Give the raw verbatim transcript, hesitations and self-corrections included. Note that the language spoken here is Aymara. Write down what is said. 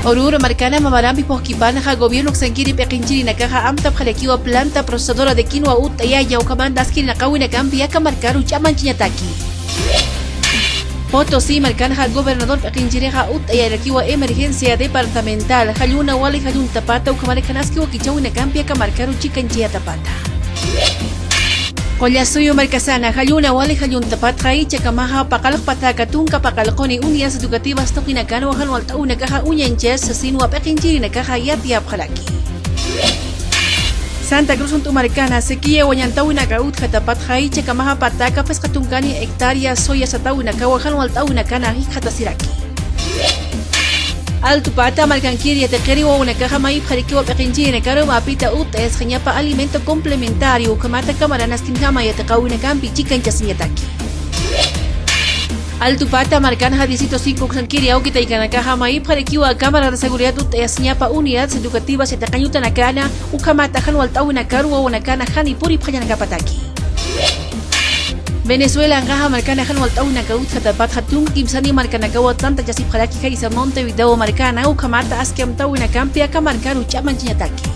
Oruro markana mamarampi phuqkipanxa gobierno uksankiri p'iqinchirinakaxa amtapxarakiwa planta procesadora de quinoa utt'ayaya, ukhamanta askirnaqawinakampi aka markaru ch'amanchañataki. Potosí markanxa gobernador p'iqinchirixa utt'ayarakiwa emergencia departamental jalluna wali jalluntapata, ukhamarkan aski wakichäwinakampi aka markaru chikanchayatapata. Qullasuyu markasana jalluna wali jalluntapatxa jichhakamaxa paqallqpataka tunka paqallquni unidades educativas tuqinakanwa jan walt'äwinakaxa uñanchas sasinwa p'iqinchirinakaxa yatiyapxaraki. Santa Cruz unt'u markana sequía wañantawinaka utjatapatxa jichhakamaxa pataka phisqa tunkani hectárea soya satäwinakawa jan walt'äwinakana jikxatasiraki. Altupata markankiri yatiqiri wawanakaxa mayipxarakiwa p'iqinchirinakaru mapita utt'ayasxañapa alimento complementario, ukhamata cámara nacional yatiqäwinakampi chikanchasiñataki. Altupata markanxa distrito cinco uksankiri awkitaykanakaxa mayipxarakiwa cámara de seguridad utt'ayasiñapa unidades educativas yatiqañ utanakana, ukhamata jan walt'äwinakaru wawanakana jani puripxañanakapataki. Venezuelanxa markana jan walt'äwinaka utjatapatxa tunka kimsani markanakawa tantachasipxaraki jaysa Montevideo markana, ukhamata aski amtäwinakampi aka markaru ch'amanchañataki.